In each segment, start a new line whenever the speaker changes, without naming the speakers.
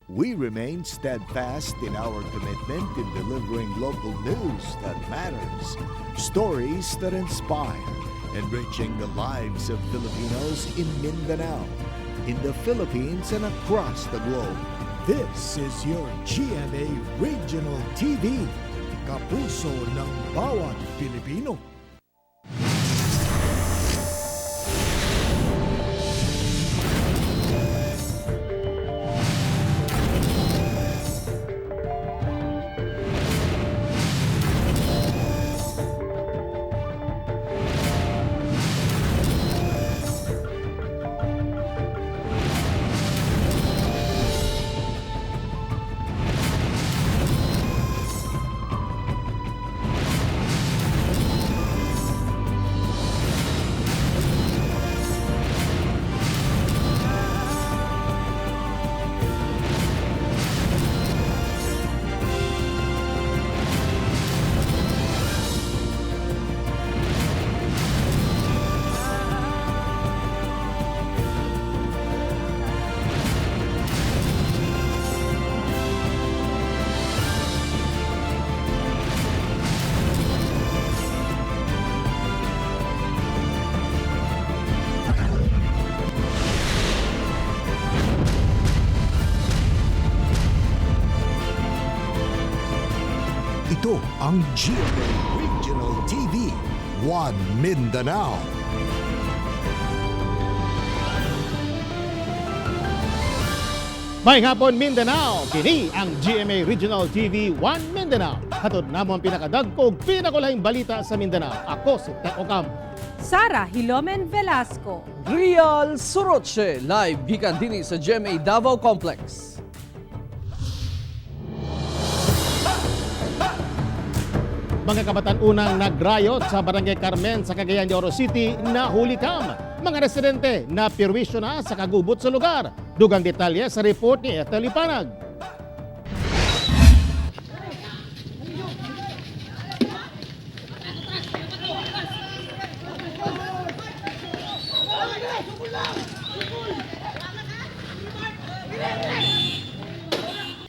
We remain steadfast in our commitment in delivering local news that matters, stories that inspire, enriching the lives of Filipinos in Mindanao, in the Philippines, and across the globe. This is your GMA Regional TV, kapuso ng bawat Pilipino. Ito ang GMA Regional TV, One Mindanao.
May hapon, Mindanao! Kini ang GMA Regional TV 1 Mindanao. Hatod namo ang pinakadagkog, pinakulahing balita sa Mindanao. Ako si Teko Cam.
Sara Hilomen Velasco.
Real Soroche live gikan dinhi sa GMA Davao Complex.
Mga kabataan unang nagrayot sa Barangay Carmen sa Cagayan de Oro City nahuli kam. Mga residente na pirwisyo na sa kagubot sa lugar. Dugang detalye sa report ni Ethel Ipanag.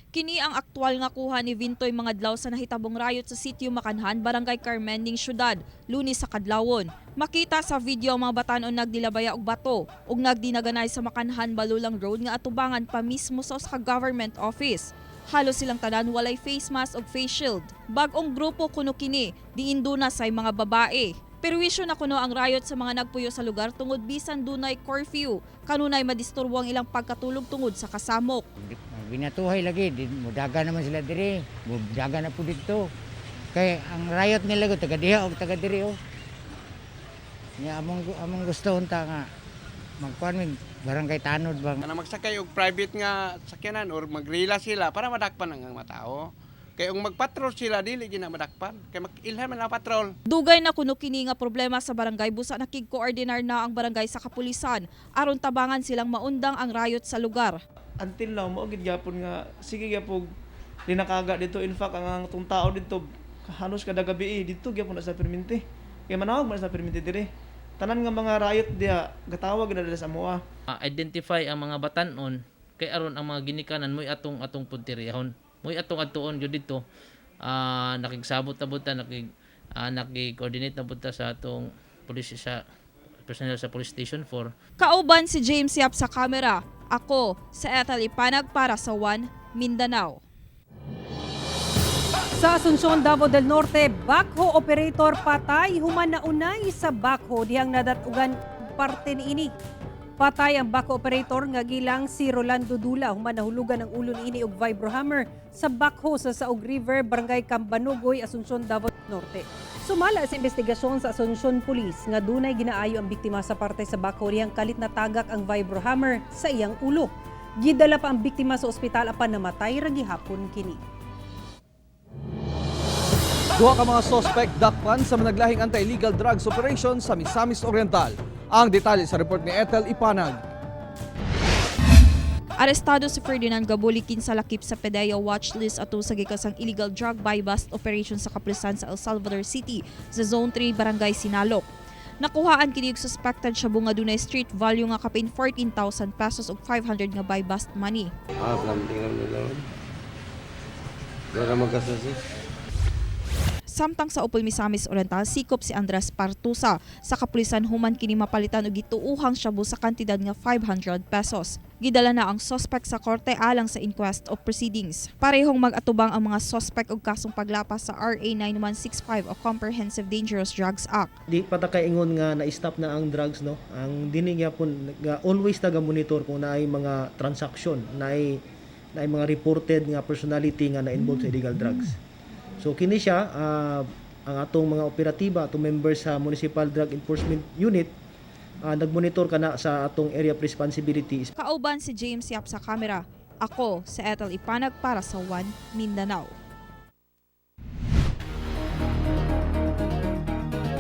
Kini ang aktual nga kuha ni Vintoy mga adlaw sa nahitabong rayot sa sitio Makanhan, Barangay Carmen ning syudad, Lunes sa kadlawon. Makita sa video ang mga batanon nagdilabaya og bato ug nagdinaganay sa Makanhan Balulang Road nga atubangan pa mismo sa usa ka government office. Halos silang tanan walay face mask ug face shield. Bag-ong grupo kuno kini, diin duna say mga babae. Perwisyo na kuno ang riot sa mga nagpuyo sa lugar tungod bisan dunay curfew. Kanunay madisturbo ang ilang pagkatulog tungod sa kasamok.
Binatuhay lagi, di, mudaga naman sila diri, mudaga na po dito. Kay ang riot nila ko taga diha og taga diri oh. Nya among among gusto unta nga magkuan mig barangay tanod bang.
Kana magsakay og private nga sakyanan or magrila sila para madakpan ang mga tao. Kay kung magpatrol sila dili gina madakpan kay mag-ilhan man ang patrol.
Dugay na kuno kini nga problema sa barangay busa nakig-coordinar na ang barangay sa kapulisan aron tabangan silang maundang ang riot sa lugar.
Until now mao gid gyapon nga sige gyapon linakaga dito. In fact, ang atong tao dito halos kada gabi eh, dito gyapon na sa perminti kay manawag man sa perminti dire tanan nga mga riot diha gatawag na dira sa amoa.
Identify ang mga batanon kay aron ang mga ginikanan mo'y atong atong punteriyahon, mo'y atong adtuon gyud didto. Nakigsabot na pud ta, nakig-coordinate na pud ta sa atong police, sa personnel sa Police Station 4.
Kauban si James Yap sa kamera. Ako sa Ethel Ipanag para sa One Mindanao.
Sa Asuncion, Davao del Norte, backhoe operator patay human naunay sa backhoe dihang nadatugan parte niini. Patay ang backhoe operator nga gilang si Rolando Dula human nahulugan ang ulo niini og vibrohammer sa backhoe sa Saug River, Barangay Cambanugoy, Asuncion, Davao del Norte. Sumala sa investigasyon sa Asuncion Police nga dunay ginaayo ang biktima sa parte sa backhoe dihang kalit na tagak ang vibrohammer sa iyang ulo. Gidala pa ang biktima sa ospital apan namatay ra gihapon kini.
Duha ka mga suspect dakpan sa managlahing anti-illegal drugs operation sa Misamis Oriental. Ang detalye sa report ni Ethel Ipanag.
Arestado si Ferdinand Gabulikin sa lakip sa PDEA watchlist ato sa gikasang illegal drug buy bust operation sa kapulisan sa El Salvador City sa Zone 3, Barangay Sinalok. Nakuhaan kini og suspected shabu nga dunay street value nga kapin 14,000 pesos ug 500 nga buy bust money.
Ah, planting lang nila. Wala magkasasi.
Samtang sa Upol Misamis Oriental, sikop si Andres Partusa sa kapulisan human kini mapalitan og gituuhang shabu sa kantidad nga 500 pesos. Gidala na ang suspect sa korte alang sa inquest of proceedings. Parehong mag-atubang ang mga suspect og kasong paglapas sa RA 9165 o Comprehensive Dangerous Drugs Act.
Di pa ta kaingon nga na-stop na ang drugs, no. Ang dini gyapon nga always taga monitor kung naay mga transaction, naay naay mga reported nga personality nga na-involved sa illegal drugs. So kini siya, ang atong mga operatiba, atong members sa Municipal Drug Enforcement Unit, nagmonitor kana sa atong area of responsibility.
Kauban si James Yap sa kamera. Ako si Ethel Ipanag para sa One Mindanao.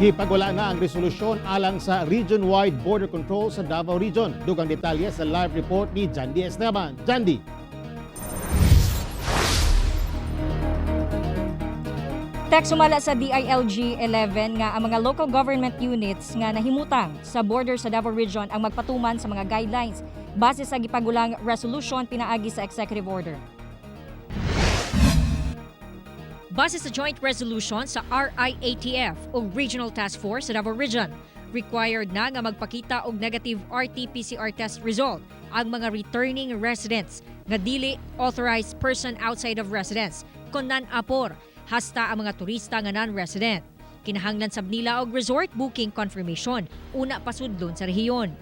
Gipagwala na ang resolusyon alang sa region-wide border control sa Davao Region. Dugang detalye sa live report ni Jandy Esteban. Jandy.
Text sumala sa DILG 11 nga ang mga local government units nga nahimutang sa border sa Davao Region ang magpatuman sa mga guidelines base sa gipagulang resolution pinaagi sa executive order. Base sa joint resolution sa RIATF o Regional Task Force sa Davao Region, required na nga magpakita og negative RT-PCR test result ang mga returning residents nga dili authorized person outside of residence kon non-apor hasta ang mga turista nga non-resident. Kinahanglan sab nila og resort booking confirmation una pasudlon sa rehiyon.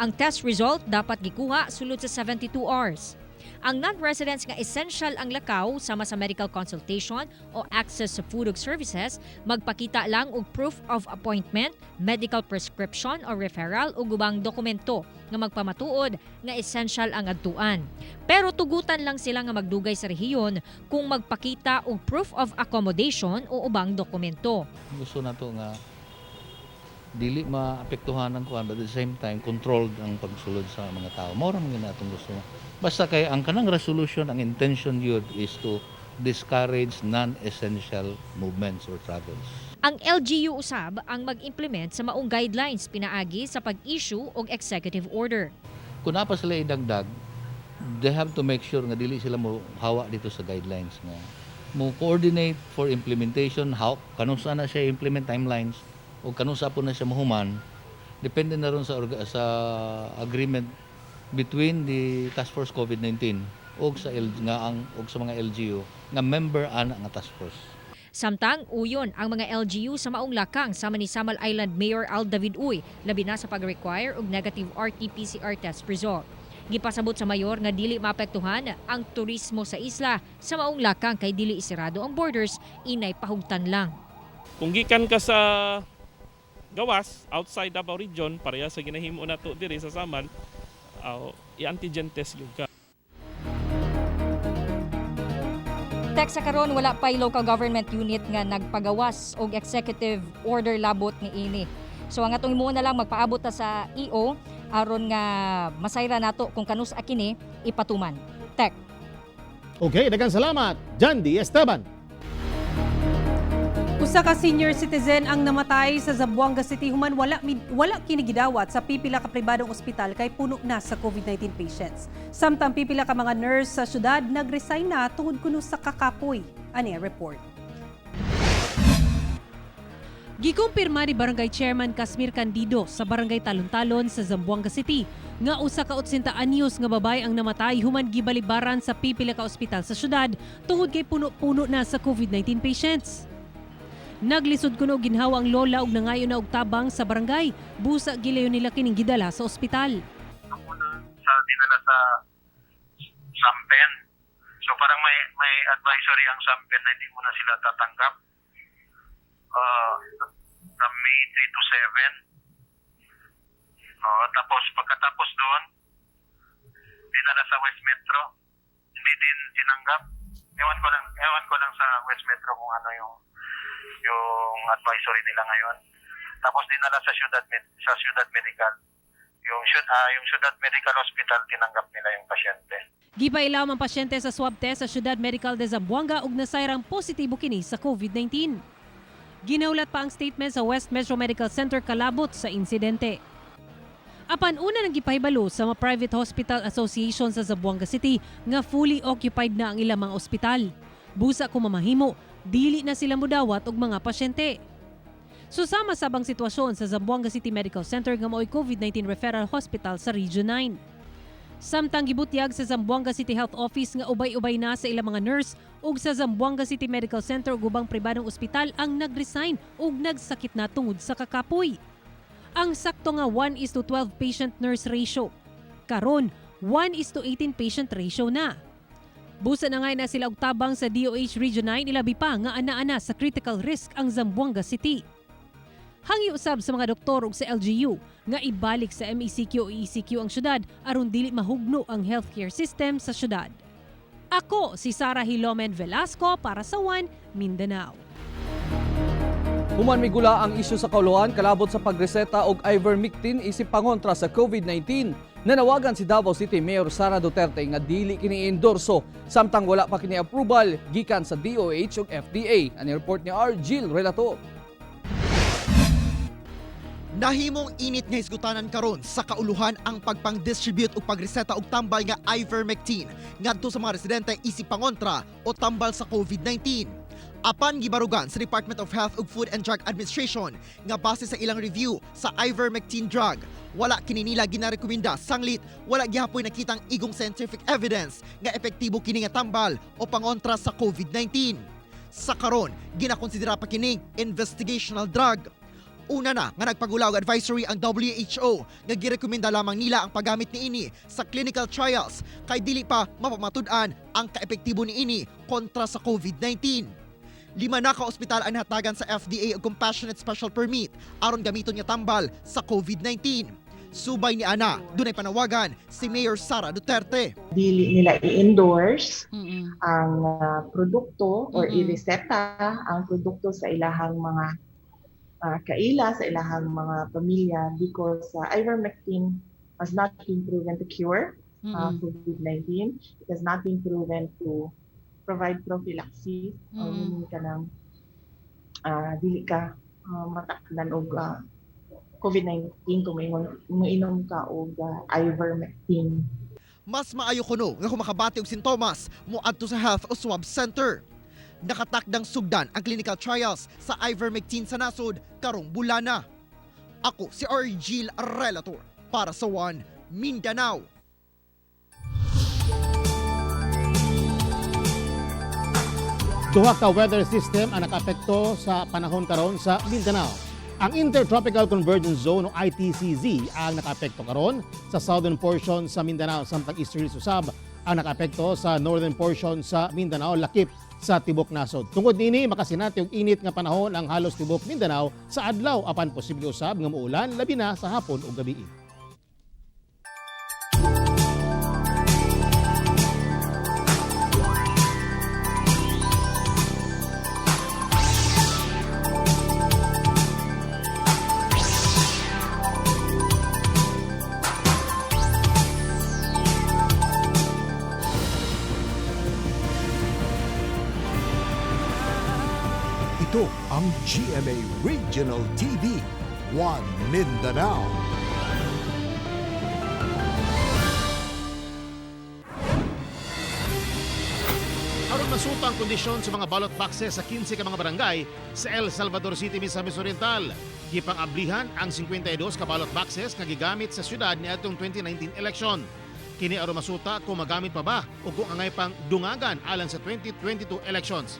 Ang test result dapat gikuha sulod sa 72 hours. Ang non-residents nga essential ang lakaw sama sa medical consultation o access sa food ug services, magpakita lang og proof of appointment, medical prescription o referral ug ubang dokumento nga magpamatuod nga essential ang adtuan. Pero tugutan lang sila nga magdugay sa rehiyon kung magpakita og proof of accommodation o ubang dokumento.
Gusto nato nga dili maapektuhan ang kuan but at the same time controlled ang pagsulod sa mga tao. Mao ra man gyud na atong gusto. Basta kay ang kanang resolution, ang intention yun is to discourage non-essential movements or travels.
Ang LGU usab ang mag-implement sa maong guidelines pinaagi sa pag-issue og executive order.
Kung naa pa sila idagdag, they have to make sure nga dili sila mo hawa dito sa guidelines nga mo coordinate for implementation, how kanusa na siya implement, timelines o kanusa po na siya mahuman, depende na ron sa agreement between the Task Force COVID-19 og sa L, nga ang og sa mga LGU nga member ana nga task force.
Samtang uyon ang mga LGU sa maong lakang sama ni Samal Island Mayor Al David Uy, labi na sa pag-require og negative RT-PCR test result. Gipasabot sa mayor nga dili maapektuhan ang turismo sa isla sa maong lakang kay dili isirado ang borders, inay pahugtan lang.
Kung gikan ka sa gawas outside Davao Region, pareha sa ginahimo nato diri sa Samal, i-antigen test gyud ka.
Tek sa karon wala pay local government unit nga nagpagawas og executive order labot ni ini. So ang atong himuon na lang, magpaabot ta sa EO aron nga masayra nato kung kanus kini ipatuman. Tek.
Okay, daghang salamat, Jandy Esteban.
Usa ka senior citizen ang namatay sa Zamboanga City human wala kini gidawat sa pipila ka pribadong ospital kay puno na sa COVID-19 patients. Samtang pipila ka mga nurse sa syudad nagresign na tungod kuno sa kakapoy. Ani ang report. Gikumpirma ni Barangay Chairman Casmir Candido sa Barangay Talon-Talon sa Zamboanga City nga usa ka 80 anyos nga babae ang namatay human gibalibaran sa pipila ka ospital sa syudad tungod kay puno-puno na sa COVID-19 patients. Naglisod kuno ginhawa ang lola ug nangayo na og tabang sa barangay. Busa gilayon nila kining gidala sa ospital.
Sa dinala sa Sampen. So parang may advisory ang Sampen na hindi muna sila tatanggap. From May 3 to 7. Oo, tapos pagkatapos doon, dinala sa West Metro. Hindi din tinanggap. Ewan ko lang sa West Metro kung ano yung advisory nila ngayon. Tapos dinala sa Ciudad Medical. Yung Ciudad Medical Hospital, tinanggap nila yung pasyente.
Gipailawom ang pasyente sa swab test sa Ciudad Medical de Zamboanga ug nasayrang positibo kini sa COVID-19. Ginaulat pa ang statement sa West Metro Medical Center kalabot sa insidente. Apan una nang gipahibalo sa mga Private Hospital Association sa Zamboanga City nga fully occupied na ang ilang mga ospital. Busa kung mamahimo, dili na sila mudawat og mga pasyente. Susama sabang sitwasyon sa Zamboanga City Medical Center nga mao'y COVID-19 referral hospital sa Region 9. Samtang gibutyag sa Zamboanga City Health Office nga ubay-ubay na sa ilang mga nurse ug sa Zamboanga City Medical Center ug ubang pribadong ospital ang nagresign ug nagsakit na tungod sa kakapoy. Ang sakto nga 1:12 patient nurse ratio. Karon, 1:18 patient ratio na. Busa na ngay na sila og tabang sa DOH Region 9, ilabi pa nga ana-ana sa critical risk ang Zamboanga City. Hangyo usab sa mga doktor ug sa LGU nga ibalik sa MECQ o ECQ ang syudad aron dili mahugno ang healthcare system sa syudad. Ako si Sara Hilomen Velasco para sa One Mindanao.
Human migula ang isyu sa kauluhan kalabot sa pagreseta og ivermectin isip pangontra sa COVID-19. Nanawagan si Davao City Mayor Sara Duterte nga dili kini endorso samtang wala pa kini approval gikan sa DOH ug FDA. Ang report ni R. Gil Relato.
Nahimong init nga hisgutanan karon sa kauluhan ang pagpang-distribute ug pagreseta og tambal nga ivermectin ngadto sa mga residente isip pangontra o tambal sa COVID-19. Apan gibarugan sa Department of Health ug Food and Drug Administration nga base sa ilang review sa ivermectin drug, wala kini nila ginarekomenda sanglit wala gihapoy nakitang igong scientific evidence nga epektibo kini nga tambal o pangontra sa COVID-19. Sa karon, ginakonsidera pa kining investigational drug. Una na nga nagpagula og advisory ang WHO nga girekomenda lamang nila ang paggamit niini sa clinical trials kay dili pa mapamatud-an ang kaepektibo niini kontra sa COVID-19. 5 na ka ospital ang nahatagan sa FDA og compassionate special permit aron gamiton nga tambal sa COVID-19. Subay ni ana, dunay panawagan si Mayor Sara Duterte.
Dili nila i-endorse ang produkto or i-reseta ang produkto sa ilahang mga kaila, sa ilahang mga pamilya because ivermectin has not been proven to cure COVID-19. It has not been proven to provide prophylaxis or meaning ka ng dili ka matakdan og COVID-19 kung moinom ka og ivermectin.
Mas maayo kuno nga kung makabati og sintomas moadto sa health o swab center. Nakatakdang sugdan ang clinical trials sa ivermectin sa nasod karong bulana. Ako si Argil Relator para sa One Mindanao.
Duha ka weather system ang nakaapekto sa panahon karon sa Mindanao. Ang Intertropical Convergence Zone o ITCZ ang nakaapekto karon sa southern portion sa Mindanao, samtang easterlies usab ang nakaapekto sa northern portion sa Mindanao lakip sa tibok nasod. Tungod niini, makasinati og init nga panahon ang halos tibok Mindanao sa adlaw, apan posible usab nga muulan labi na sa hapon ug gabii.
Ito ang GMA Regional TV, One Mindanao.
Aron masuta ang kondisyon sa mga ballot boxes sa 15 ka mga barangay sa El Salvador City, Misamis Oriental, gipang-ablihan ang 52 ka ballot boxes nga gigamit sa syudad niadtong 2019 election. Kini aron masuta kung magamit pa ba o kung angay pang dungagan alang sa 2022 elections.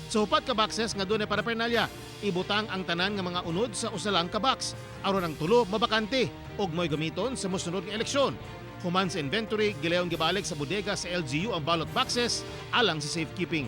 Sa upat ka boxes nga dunay paraphernalia, ibutang ang tanan nga mga unod sa usa lang ka box aron ang tulo mabakante ug mo'y gamiton sa mosunod nga eleksyon. Human sa inventory, gilayon gibalik sa bodega sa LGU ang ballot boxes alang sa safekeeping.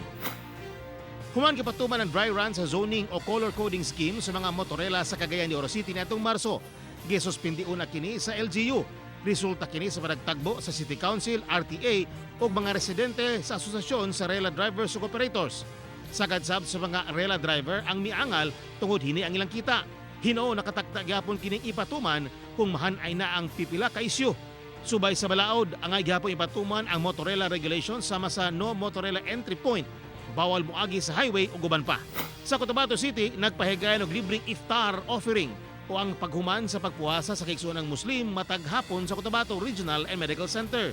Human gipatuman ang dry run sa zoning o color coding scheme sa mga motorela sa Cagayan de Oro City niadtong Marso. Gisuspindi una kini sa LGU. Resulta kini sa panagtagbo sa City Council, RTA ug mga residente sa asosasyon sa Rela Drivers ug Operators. Sagad sab sa mga Rela driver ang miangal tungod hini ang ilang kita. Hinoo nakatakda gyapon kining ipatuman kung mahan-ay na ang pipila ka isyu. Subay sa balaod, angay gyapon ipatuman ang Motorela Regulation sama sa No Motorela Entry Point. Bawal moagi sa highway ug uban pa. Sa Cotabato City, nagpahigayon og libreng iftar offering o ang paghuman sa pagpuasa sa kaigsuonang Muslim matag hapon sa Cotabato Regional and Medical Center.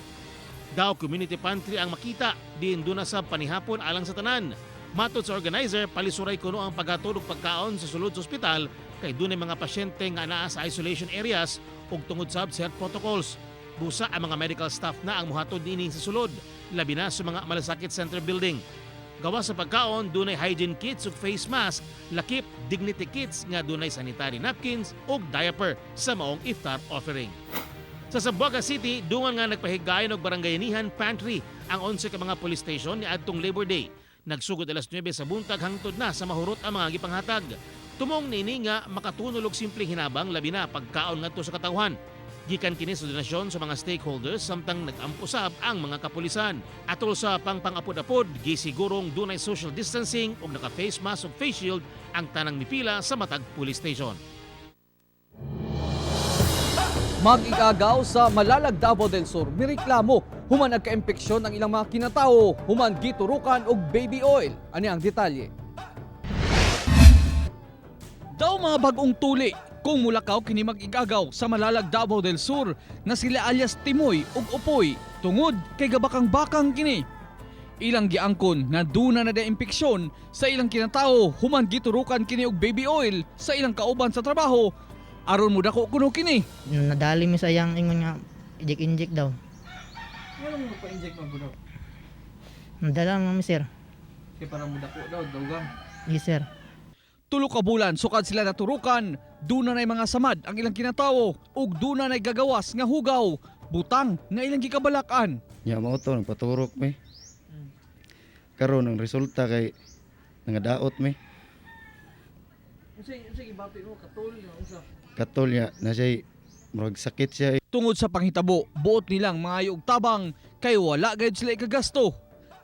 Daw community pantry ang makita diin duna sa panihapon alang sa tanan. Matod sa organizer, palisuray kuno ang paghatod og pagkaon sa sulod sa ospital kay dunay mga pasyente nga naa sa isolation areas ug tungod sa health protocols. Busa ang mga medical staff na ang muhatod niini sa sulod, labi na sa mga malasakit center building. Gawas sa pagkaon, dunay hygiene kits ug face mask, lakip dignity kits nga dunay sanitary napkins ug diaper sa maong iftar offering. Sa Zamboanga City, dungan nga nagpahigayon og barangayanihan pantry ang 11 ka mga police station niadtong Labor Day. Nagsugod alas 9 sa buntag hangtod na sa mahurot ang mga gipanghatag. Tumong niini nga makatunol og simpleng hinabang, labi na pagkaon ngadto sa katawhan. Gikan kini sa donasyon sa mga stakeholders samtang nag-ampo sab ang mga kapulisan. Atol sa pangpangapod-apod, gisigurong dunay social distancing ug naka-face mask ug face shield ang tanang mipila sa matag police station.
Mag-igagaw sa Malalag, Davao del Sur, mireklamo human nagka-impeksyon ang ilang mga kinatao human giturukan og baby oil. Ani ang detalye. Daw mga bagong tuli kung mulakaw kini mag-igagaw sa Malalag, Davao del Sur nga sila alias Timoy ug Upoy tungod kay gabakang-bakang kini. Ilang giangkon nga duna na da impeksyon sa ilang kinatao human giturukan kini og baby oil sa ilang kauban sa trabaho aron modako kuno kini.
Nadali mi sa iyang ingon nga inject-inject daw.
Walang magpa-inject man po daw.
Nadala mo, sir.
Kay para mudako daw, dugang.
Yes, sir.
3 ka bulan sukad sila naturukan, duna nay mga samad ang ilang kinatawo ug duna nay gagawas nga hugaw, butang nga ilang gikabalakan.
Nya mao to nagpaturok mi. Karon ang resulta kay nangadaot mi.
Unsay gibati mo katol nga unsa?
Katol niya na siya murag sakit siya.
Tungod sa panghitabo, buot nilang maayo og tabang kay wala gayud sila ikagasto.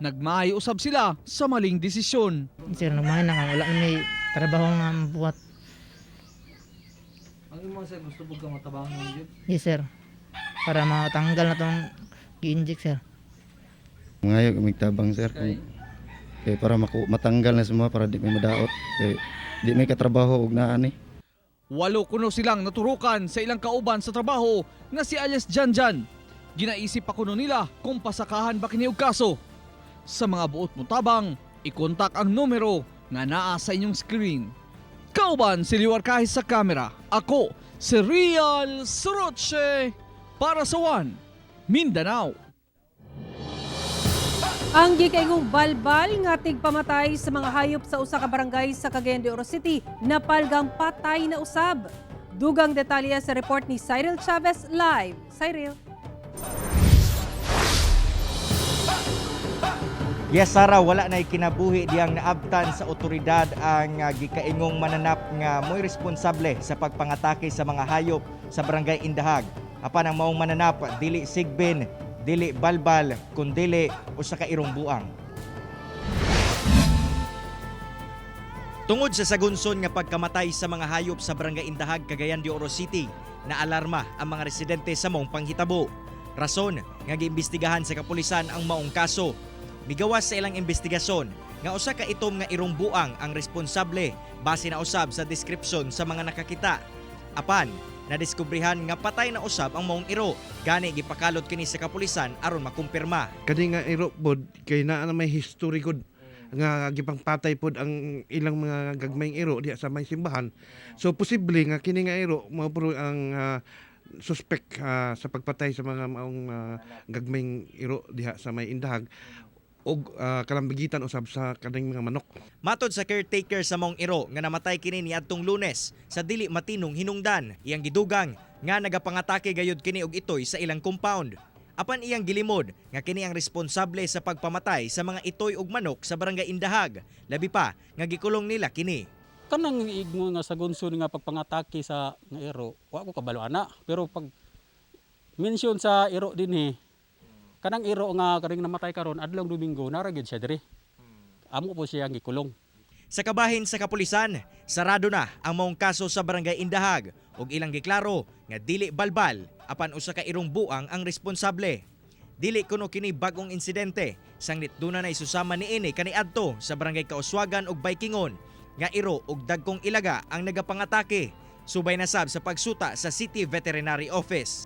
Nagmaayo usab sila sa maling desisyon.
Sir, nagmahay na nga wala na may trabaho nga buhat.
Ang imo sir gusto pud ka matabangan gyud.
Yes, sir. Para matanggal na tong gi-inject, sir.
Ngayo kami tabang, sir. Kay para matanggal na semua para di may madaot. Kay di may katrabaho og naa ni.
8 kuno silang naturukan sa ilang kauban sa trabaho nga si alias Janjan. Ginaisip pa kuno nila kung pasakahan ba kini og kaso. Sa mga buot mo tabang, ikontak ang numero nga naa sa inyong screen. Kauban si Liwar Kahis sa kamera. Ako si Real Soroche para sa One Mindanao.
Ang gikaingong balbal nga tigpamatay sa mga hayop sa usa ka barangay sa Cagayan de Oro City napalgang patay na usab. Dugang detalye sa report ni Cyril Chavez live. Cyril.
Yes, Sara, wala na kinabuhi diyang naabtan sa otoridad ang gikaingong mananap nga mo'y responsable sa pagpangatake sa mga hayop sa Barangay Indahag. Apan ang maong mananap, dili sigbin, dili balbal, kundili usa ka irong buang. Tungod sa sagunson nga pagkamatay sa mga hayop sa Barangay Indahag, Cagayan de Oro City, naalarma ang mga residente sa maong panghitabo. Rason nga giimbestigahan sa kapulisan ang maong kaso. Migawas sa ilang investigasyon nga usa ka itom nga irong buang ang responsable base na usab sa description sa mga nakakita. Apan, nadiskubrihan nga patay na usab ang maong iro, gani gipakalot kini sa kapulisan aron makumpirma.
Kani nga iro pod kay naa na may history gud nga gipangpatay pod ang ilang mga gagmayng iro diha sa may simbahan. So posible nga kini nga iro mao puro ang suspect sa pagpatay sa mga maong gagmayng iro diha sa may Indahag og kalambigitan usab sa kaning mga manok.
Matod sa caretaker sa maong iro nga namatay kini niadtong Lunes sa dili matinong hinungdan, iyang gidugang nga nagapangatake gayud kini og itoy sa ilang compound. Apan iyang gilimod nga kini ang responsable sa pagpamatay sa mga itoy ug manok sa Barangay Indahag. Labi pa nga gikulong nila kini.
Kanang igmo nga sa gunson nga pagpangatake sa nga iro, wa ko kabalo ana, pero pag mention sa iro dinhi, kanang iro nga karing namatay karon adlong Domingo nara gyud siya diri. Amo po siya ang gikulong.
Sa kabahin sa kapulisan, sarado na ang maong kaso sa Barangay Indahag ug ilang giklaro nga dili balbal apan usa ka irong buang ang responsable. Dili kuno kini bagong insidente, sanglit duna na isusama niini kaniadto sa barangay Kauswagan ug Baikingon nga iro og dagkong ilaga ang nagapangatake. Subay na sab sa pagsuta sa City Veterinary Office.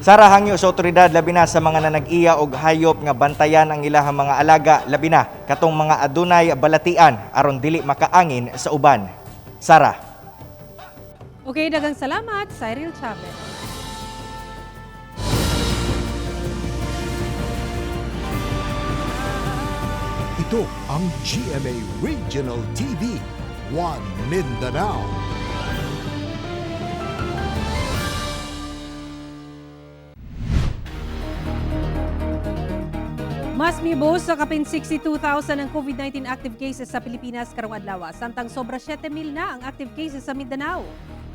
Sara, hangyo sa otoridad labi na sa mga nanag-iya og hayop nga bantayan ang ilahang mga alaga, labi na katong mga adunay balatian aron dili makaangin sa uban. Sara.
Okay, daghang salamat, Cyril Chavez.
Ito ang GMA Regional TV, One Mindanao.
Mas mibo sa kapin 62,000 ang COVID-19 active cases sa Pilipinas karong adlaw, samtang sobra 7,000 na ang active cases sa Mindanao.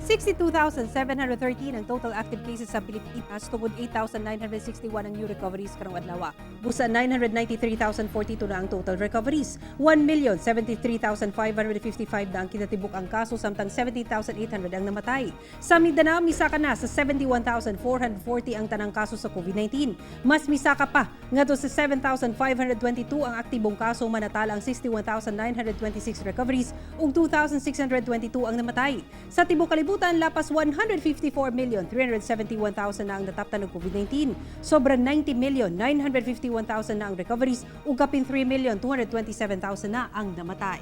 62,713 ang total active cases sa Pilipinas tungod 8,961 ang new recoveries karong adlaw. Busa 993,042 na ang total recoveries. 1,073,555 na ang kinatibuk ang kaso samtang 17,800 ang namatay. Sa Mindanao, misaka na sa 71,440 ang tanang kaso sa COVID-19. Mas misaka pa ngadto sa 7,522 ang aktibong kaso, manatala ang 61,926 recoveries ug 2,622 ang namatay. Sa tibuok kalibutan, lapas 154,371,000 na ang nataptan og COVID-19. Sobra 90,951,000 na ang recoveries ug kapin 3,227,000 na ang namatay.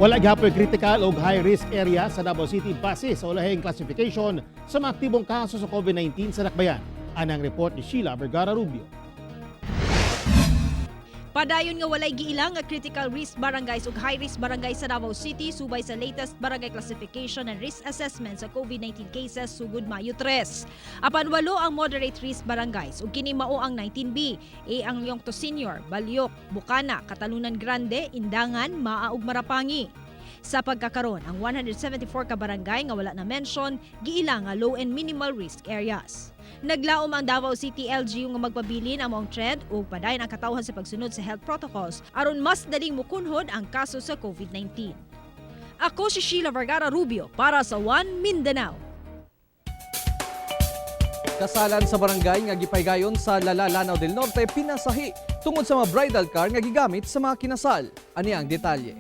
Wala gyapoy critical o high risk area sa Davao City base sa ulahing classification sa mga aktibong kaso sa COVID-19 sa Dakbayan. Anang report ni Sheila Vergara Rubio.
Padayon nga walay giila nga critical risk barangays ug high risk barangay sa Davao City subay sa latest barangay classification and risk assessment sa COVID-19 cases sugod Mayo 3. Apan walo ang moderate risk barangays ug kini mao ang 19B, A ang Yongto Senior, Balyok, Bukana, Catalunan Grande, Indangan, Maa ug Marapangi. Sa pagkakaron, ang 174 ka barangay nga wala na mention giila nga low and minimal risk areas. Naglaom ang Davao City LGU nga magpabilin ang maong trend ug padayon ang katawhan sa pagsunod sa health protocols aron mas daling mukunhod ang kaso sa COVID-19. Ako si Sheila Vergara Rubio para sa One Mindanao.
Kasalan sa barangay nga gipaygayon sa Lala, Lanao del Norte pinasahi tungod sa mga bridal car nga gigamit sa mga kinasal. Ani ang detalye.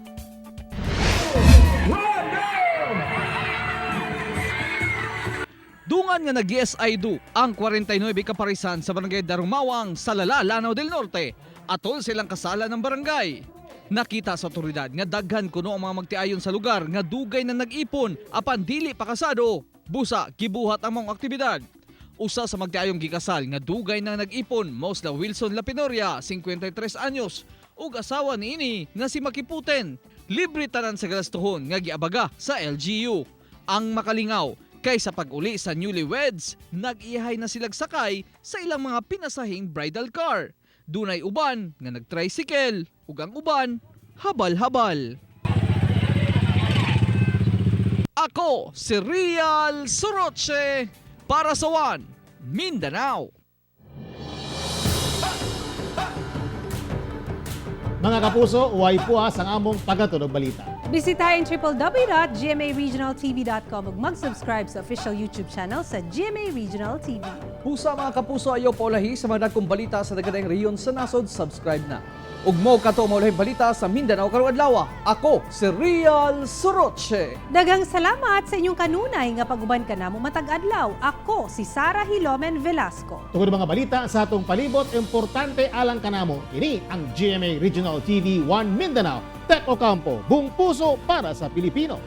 Dungan nga nag-GSI do ang 49 kaparisan sa barangay Darumawang sa Lala, Lanao del Norte. Atol silang kasalan ng barangay. Nakita sa otoridad nga daghan kuno ang mga magtiayon sa lugar nga dugay na nag-ipon apan dili pa kasado. Busa gibuhat ang mga aktibidad. Usa sa magtiayong gikasal nga dugay na nag-ipon mao sila Wilson Lapinoria, 53 anyos, ug asawa niini nga si Makiputen. Libre tanan sa galastuhon nga giabaga sa LGU. Ang makalingaw kay sa pag-uli sa newlyweds, nag-ihay na silag sakay sa ilang mga pinasahing bridal car. Dunay uban nga nag-tricycle ug ang uban habal-habal. Ako si Real Soroche para sa One Mindanao.
Mga kapuso, uway puas ang among pagatunog balita.
Bisitahin www.gmaregionaltv.com ug mag-subscribe sa official YouTube channel sa GMA Regional TV.
Pusa mga kapuso, ayaw paulahi sa mga dagkong balita sa daghang rehiyon sa nasod, subscribe na. Ug mo kato maulahing balita sa Mindanao karong adlaw. Ako si Real Soroche.
Daghang salamat sa inyong kanunay nga pag-uban kanamo matag adlaw. Ako si Sara Hilomen Velasco.
Tungod mga balita sa atong palibot, importante alang kanamo. Kini ang GMA Regional TV 1 Mindanao. Tek Ocampo, buong puso para sa Pilipino.